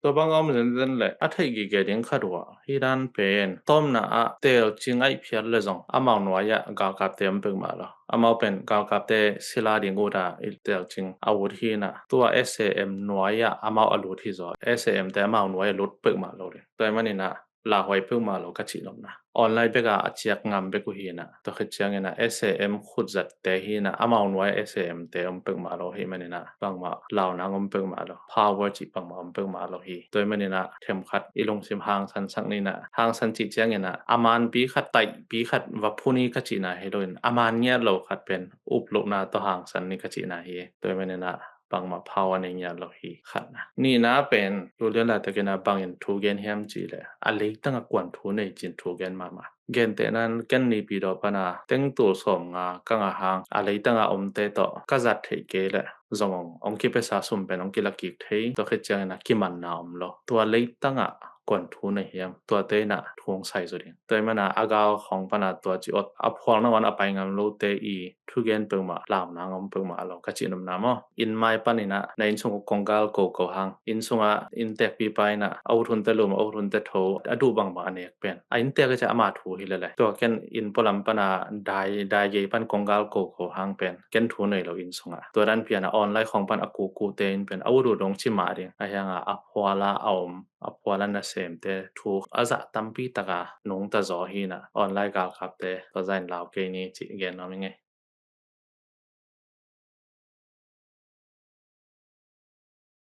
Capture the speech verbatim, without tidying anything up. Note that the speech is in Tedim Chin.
Tua bang a om zenzen le a theih gige ding khat uh ah, hih dan pen tawmna ah telcing ahih phial le zong amau nuai ah galkapte om peuhmah lo. Amau pen galkapte sila ding ut a i telcing a ut hi in ah, tua S A M nuai ah amau a lut hi zaw, S A M te amau nuai a lut peuhmah lo ding. Tua ahih manin ah lauhuai peuhmah lo ka cih nopna. Online bek a a ciak ngam bek uh hi in ah, tua khit ciangin ah S A M khutzatte hi in ah, amau nuai S A M te om peuhmah lo hi manin ah bangmah launa om peuhmah lo, power cih bangmah om peuhmah lo hi. Tua ahih manin ah themkhat i lungsim hangsan sak ni in ah, hangsan cih ciangin ah a manpi khat, taihpi khat va phu ni ka cihna hi lo in, a man ngiat lo khat pen uplohna tawh hangsan ni ka cihna hi. Tua ahih manin ah bangmah power nei ngiat lo hi, khatna. Nihna pen tu lian laitakin ah bangin thu gen hiam cih leh, a leitang ah kuan thu nei cin thu gen mahmah. Gentehna in ken Naypyidaw pan a teng tul sawmnga ka ngah hang, a leitang a omte tawh ka zat theih kei leh zong hong, hong kipiasa sum pen hong kila kik thei, tua khit ciangin ah kimanna om lo. Tua leitang ah kuan thu nei hiam, tuate in ah thu hong sai zaw ding. Tua ahih manin ah a gal khawng pan a tua ci awt a phual nangawn a pai ngam lote i thugen peuhmah, launa om peuhmah lo ka cih nopna maw. Inn mai panin ah na inn sung uh konggal koko hang, inn sungah inntekpipa in ah a ut hunte lum, a ut hunte tho, a duh bangbang a nek pen, a inntek i ciah ama thu hi lele. Tua ken inn pualam pan a dai, dai gei pan konggal koko hang pen ken thu nei lo inn sungah. Tua dan pian a online khawng pan a kukute in pen a ut uh dong ci mah ding, a hiang a a phual a a om, a phual a nasemte thu a zah tampi tak a nungta zaw hi in ah, online galkapte tua zah in lau kei ni cih gen nuam ing ei.